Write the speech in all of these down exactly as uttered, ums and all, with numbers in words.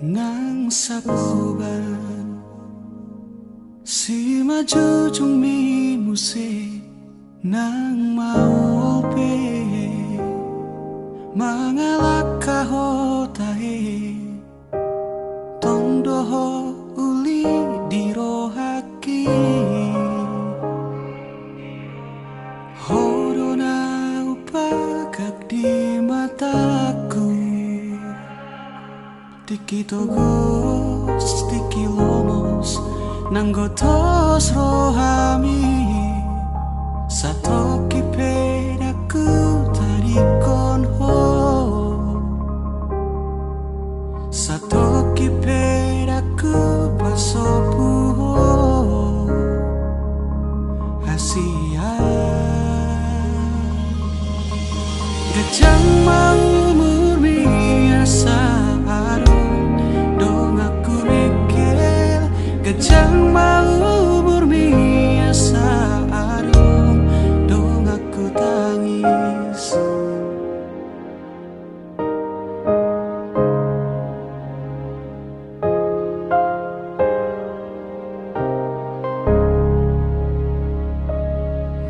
Nang sapuban simanjujungmi muse, nang maol pe mangalangka ho tahe, tong do ho uli di rohangki. Ho do na hupagak di matangku. Tingki togos, tingki lomos, nanggo tos rohami, satongkin pe ndang hutadingkon ho, satongkin pe ndang hupasobu ho. Hasian. Ganjang ma umurmi asa adong donganku Mikel, ganjang ma umurmi asa adong donganku Tangis.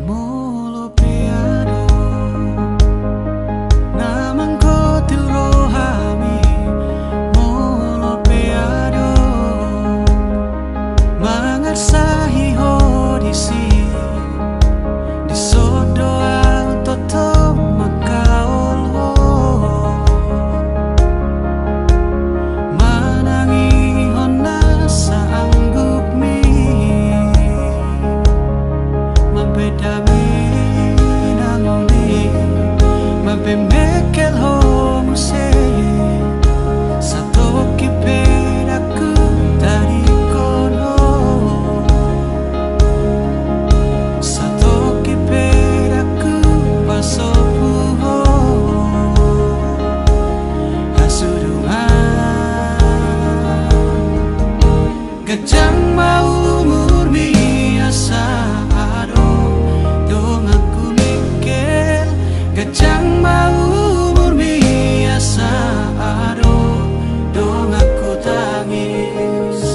Molo pe adong na manggotil rohami, molo pe adong mangarsahi ho disi, dison do ahu tongtong mangkaol ho. Manangihon na saanggupmi, mambahen dame nang uli, mambahen mengkel ho muse, satongkin pe ndang hutadingkon ho. Satongkin pe ndang hupasobu ho. Hasudungan. Ganjang ma umurmi asa adong donganku Mikel, ganjang ma umurmi asa adong donganku Tangis.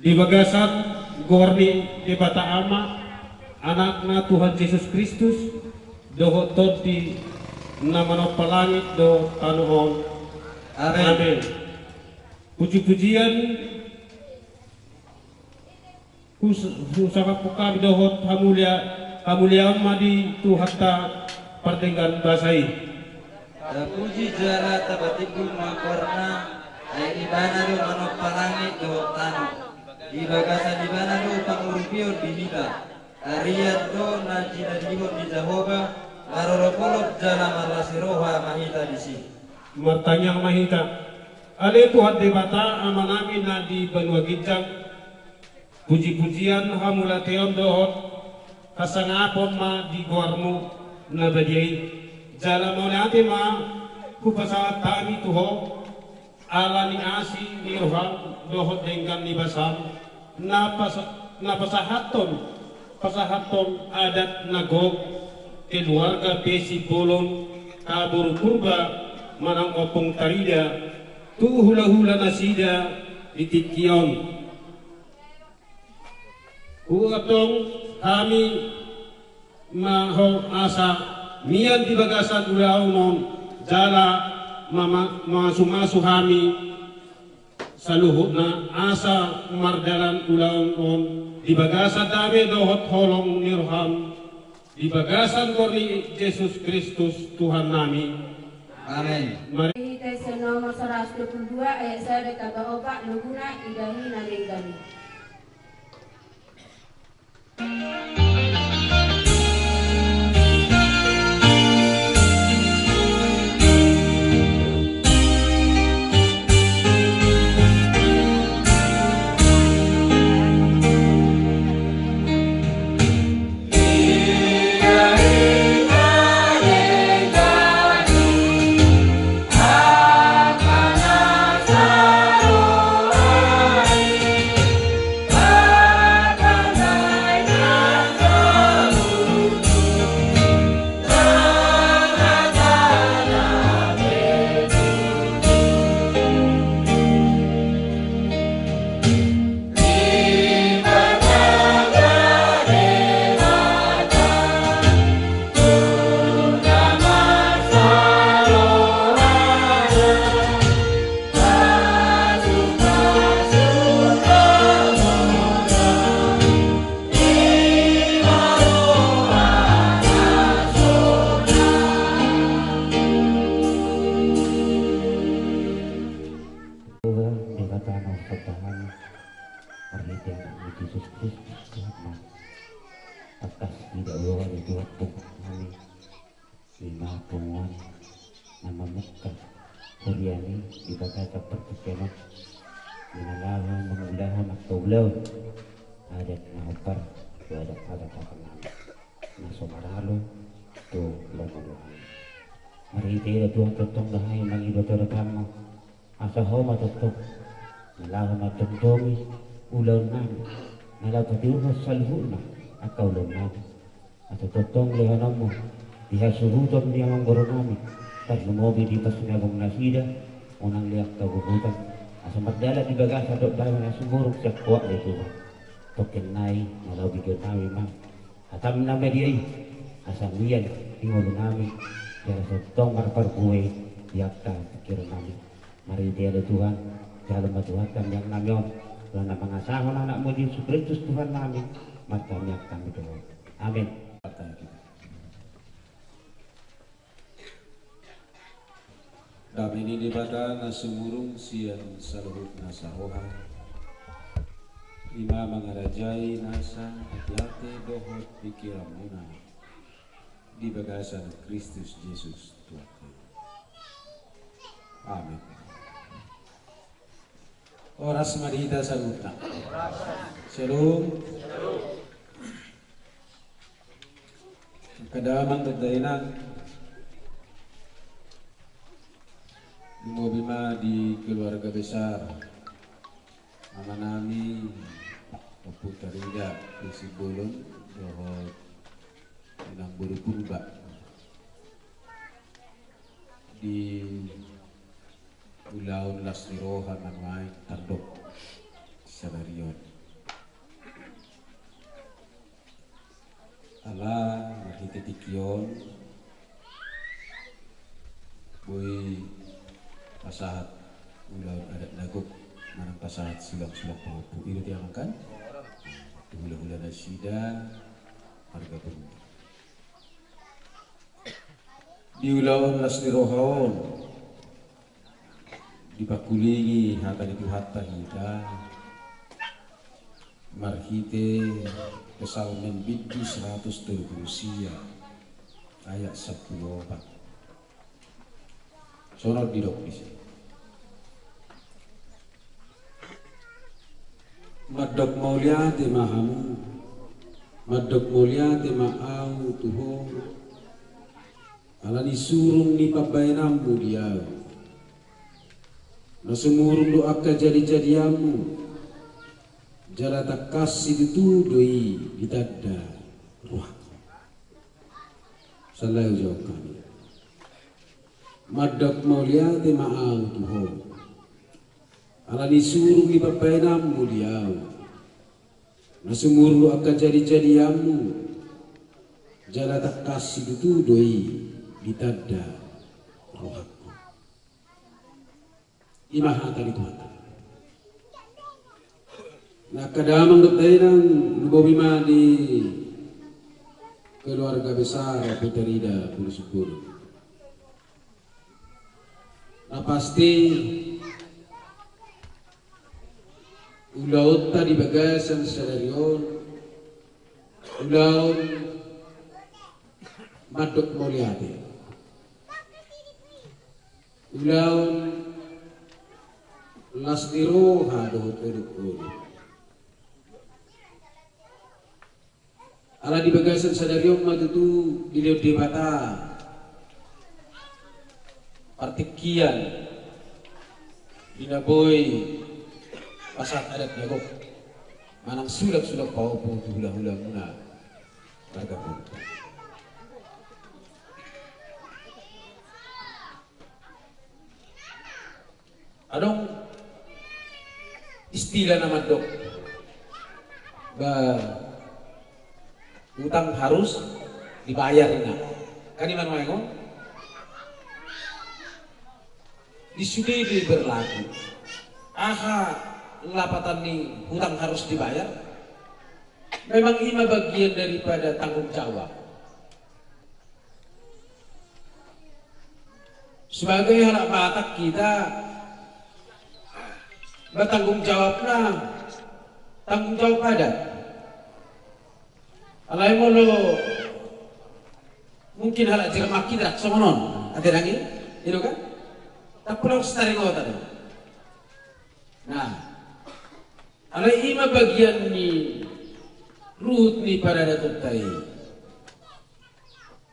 Di bagasan goar ni Debata Ama, Anakna Tuhan Jesus Kristus, dohot Tondi na manompa langit dohot tano on. Amen. Amen. Puji-pujian hus-, husangap hami dohot hamulia-, hamuliaon ma di Tuhanta pardenggan basa i. Tapuji jala tapatimbul ma goarna, ai Ibana do manompa langit dohot tano. Di bagasan Ibana do pangurupion di hita. Arian do na jinadihon ni Jahowa, marolopolop jala marlas ni roha ma hita disi. Martangiang ma hita. Ale Tuhan Debata, Amanami na di banua ginjang, pujipujian, hamauliateon dohot hasangapon ma di goarmu na badia i. Jala mauliate ma hupasahat hami tu Ho, ala ni asi ni roham dohot denggan ni basam, na pasa-, na pasahathon, pasahathon adat na gok, keluarga pe Simbolon, Kaboru Purba, manang Ompung Tarida, tu hulahula nasida di tingki on. Huantong hami ma Ho asa mian di bagasan ulaon on, jala ma-, ma-, mamasumasu hami saluhutna asa mardalan ulaon on di bagasan dame dohot holong ni roham, di bagasan goar ni Jesus Kristus Tuhannami. Amen. Mari. Hita sian nomor saratus dua puluh dua ayat sada tamba opat, laguna Idahi na Denggan. Tuhan, Debata na umpantahan, marhite Anakmu Jesus Kristus, Tuhan nami. Tangkas diida Ho ale Tuhan, punguan nami, i ma punguan na mamungka huriaMi di bagasan partingkian on, di na laho mangulahon angka ulaon adat na hombar tu adat hagapanami na so maralo tu lomo ni rohaMi. Marhite i da Tuhan tongtong da hami mangido tu adopanMu, asa Ho ma tongtong na laho manjongjongi ulaonnami, na laho patuduhon saluhutna angka ulaonnami. Asa tongtong lehononMu di hasuhuton ni amangborunami, tarlumobi di pasinabung nasida, unang lean habubutan, asa mardalan di bagasan dame na sumurung sian Ho ale Tuhan. Tongkin nai na laho begeonnami ma hataM na badia i, asa mian di ngolunami, jala tongtong marparbue di angka pingkirannami. Marhite i ale Tuhan, jalo ma Tuhan tangiangnami on, ala na mangasahon AnakMu Jesus Kristus Tuhannami, martangiang hami tu Ho. Amen. Dame ni Debata na sumurung sian saluhut nasa roha, i ma mangarajai nasa ateate dohot pingkiranmuna di bagasan Kristus Jesus Tuhanta. Amen. Horas ma di hita saluhutna. Shalom. Angka damang dohot dainang, lumobi ma di keluarga besar amanami Ompu Tarida di Simbolon dohot Inang Boru Purba di ulaon las ni roha na nuaeng tardok sadari on. Ala marhite tingki on boi pasahat ulaon adat na gok manang pasahat sulang-sulang pahompu. I do tiang kan? Tu hulahula nasida marga Purba. Di ulaon las ni roha on, dipangkulingi hata ni Tuhanta hita marhite Psalmen bindu saratus tolu pulu sia ayat sampulu opat. Songon on didok disi. Mandok mauliate ma hamu, mandok mauliate ma au tu ho, ala ni surung ni pambahenanmu di au. Na sumurung do angka jadijadianmu, jala tangkas situtu do i ditanda rohangku. Sala hujauhon hami. Mandok mauliate ma au tu ho, ala ni surung ni pambahenanmu di au. Na sumurung do angka jadijadianmu, jala tangkas situtu do i ditanda rohangku. I ma hata ni Tuhanta. Na angka damang dohot dainang, lumobi ma di keluarga besar Putri Ida Pulus Bulu. Na pasti ulaonta di bagasan sadari on, ulaon mandok mauliate. Ulaon las ni roha dohot olopolop. Ala di bagasan sadari on ma tutu dilehon Debata partingkian di na boi pasahat adat na gok manang sulak-sulak pahompu tu hula-hulamuna marga Bontar. Adong istilah na mandok, ba, utang harus dibayar, ninna. Kan i ma nuaeng on? Di sude do i berlaku. Aha lapatan ni hutang harus dibayar? Memang i ma bagian daripada tanggung jawab. Sebagai halak Batak hita, bertanggung jawabna tanggung jawab adat. Alai molo mungkin halak Jerman hita songon on, ate dang i, i do kan? Tapi laos taringot ate. Nah, alai i ma bagian ni ruhut ni paradatonta i.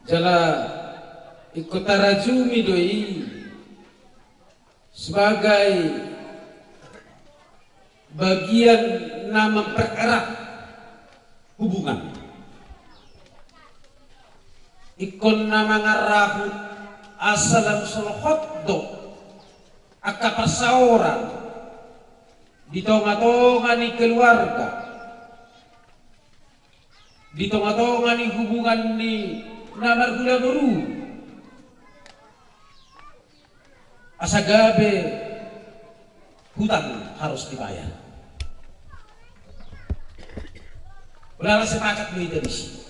Jala ingkon tarajumi do i sebagai bagian na mempererat hubungan. Ingkon na mangarahut asa lam solhot do angka parsaoran di tonga-tonga ni keluarga, di tonga-tonga ni hubungan ni na marhula boru, asa gabe hutang harus dibayar. Ulaon sepakat do hita disi.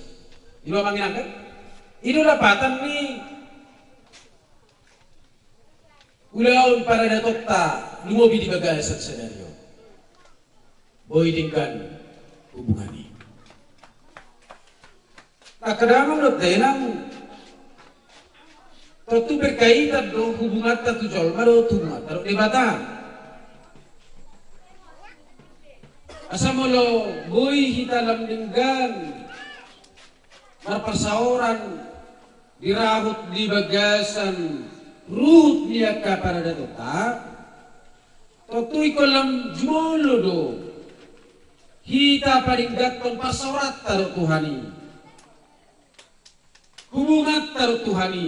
I do amang inang kan? I do lapatan ni ulaon paradatonta lumobi di bagasan sadari on. Boi denggan hubungan i. Angka damang dohot dainang, tontu berkaitan do hubunganta tu jolma dohot hubunganta dohot Debata. Asa molo boi hita lam denggan marparsaoran dirahut di bagasan ruhut ni angka paradatonta, tontu ingkon lam jumolo do hita padengganhon parsaoranta dohot Tuhan i, hubunganta dohot Tuhan i,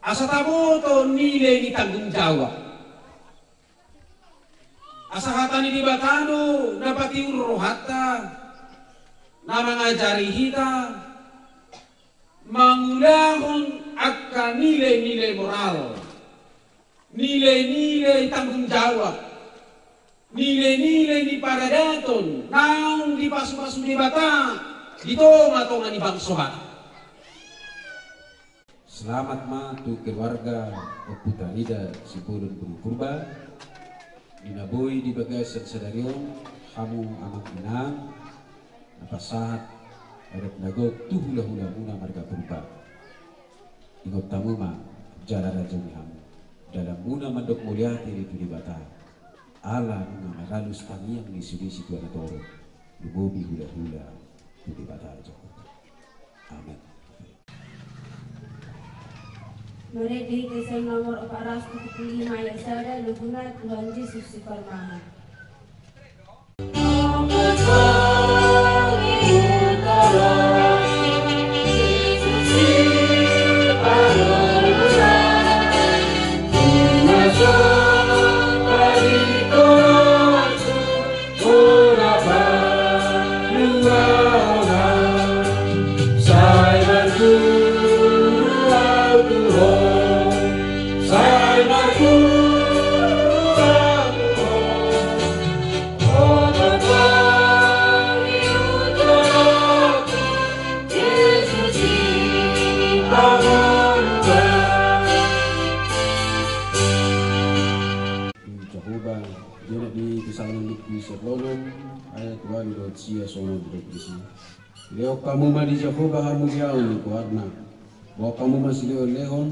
asa taboto nilai ni tanggung jawab. Asa hata ni Debata do na patiur rohanta, na mangajari hita mangulahon angka nilai-nilai moral, nilai-nilai tanggung jawab, nilai-nilai ni paradaton naung dipasupasu Debata di tonga-tonga ni bangso Batak. Selamat ma tu keluarga Ompu Tarida Simbolon Boru Purba, di na boi di bagasan sadari on hamu amang inang na pasahat adat na gok tu hulahulamuna marga Purba. Ingot hamu ma jala raja ni hamu, dalanmuna mandok mauliate do tu Debata, ala nunga maralus tangiang ni sude situan na torop, lumobi hulahula tu Debata Jahowa. Amen. Marende hita sian nomor opat ratus tujuh puluh lima ayat sada, luguna Tuhan Jesus Siparmahan. Jahowa, dia na di Psalmen lima puluh satu ayat dua puluh dua, sia songon dua puluh dua. Lehon hamu ma di Jahowa hamuliaon ni goarna. Boan hamu ma silehonlehon,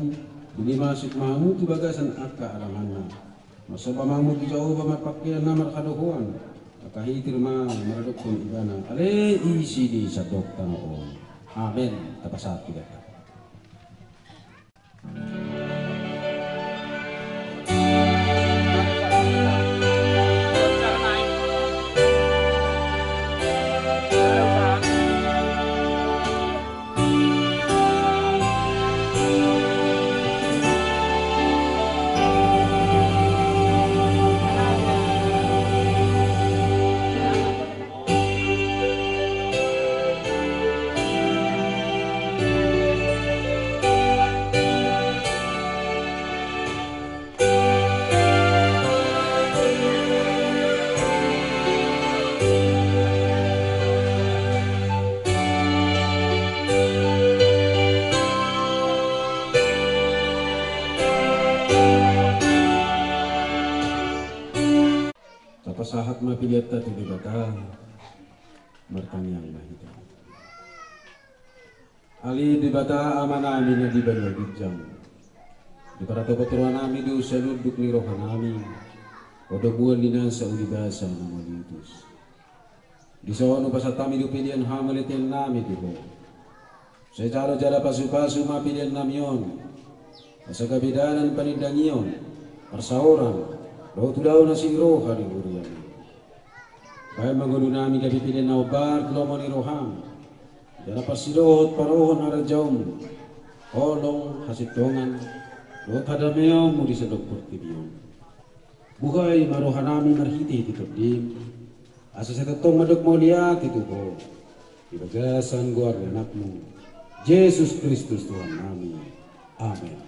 dung i masuk ma hamu tu bagasan angka alamanna. Marsomba ma hamu tu Jahowa marpangkean na marhadohoan, angka hitir ma maradophon ibana, ale isi ni sandok tano on. Amen. Tapasahat hita. Tapasahat ma peleanta tu Debata, martangiang ma hita. Ale Debata Amanami na di banua ginjang, diparhatopot rohanami do salunduk ni rohanami, o domuan ni nasa uli basa na mauliutus. Dison hupasahat hami do pelean hamauliateonnami tu Ho. Sai jalo jala pasupasu ma peleannami on, asa gabe dalan panindangion, parsaoran, dohot ulaon asi ni roha di huriaM. Bahen ma ngolunami gabe pelean na hombar tu lomo ni rohaM, jala parsidohot parohon harajaonMu, holong, hasintongan, dohot hadameonMu di sandok portibi on. Buhai ma rohanami marhitehite TondiM, asa sai tongtong mandok mauliate tu Ho, di bagasan goar ni AnakMu, Jesus Kristus Tuhannami. Amen.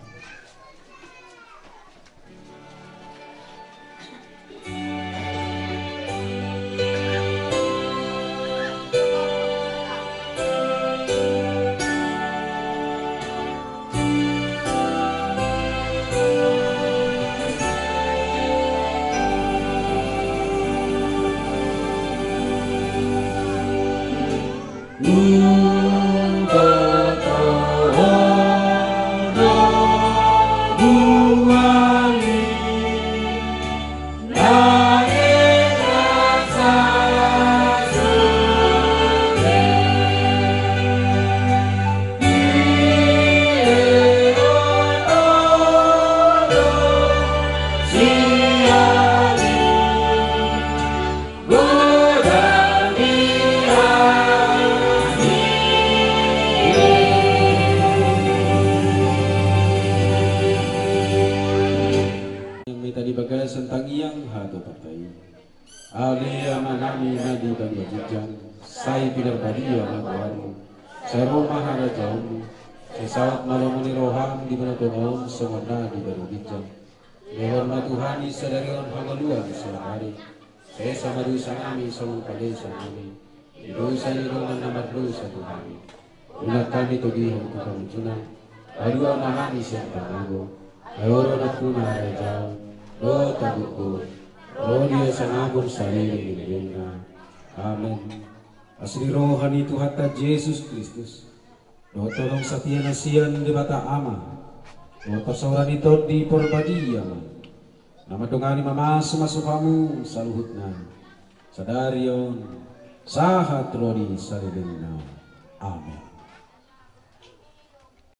Yang meta di bagasan tangiang hata partai. Ale Amanami na di banua ginjang, sai pinarbadia ma goarMu, sai ro ma harajaonMu, sai saut ma lomo ni rohaM di banua tonga on songon na di banua ginjang. Lehon ma tu hami sadari on hangoluan siapari. Sesa ma dosanami songon panesanami di dosa ni dongan na mardosa tu hami. Unang hami togihon tu pangunjunan, Palua ma hami sian pangago, ai Ho do nampuna harajaon dohot hagogoon, ro di hasangapon saleleng ni lelengna. Amen. Asi ni roha ni Tuhanta Jesus Kristus, dohot holong satia na sian Debata Ama, dohot parsaoran ni Tondi Porbadia ma, na mandongani mamasumasu hamu saluhutna, sadari on sahat ro di salelengna. Amen.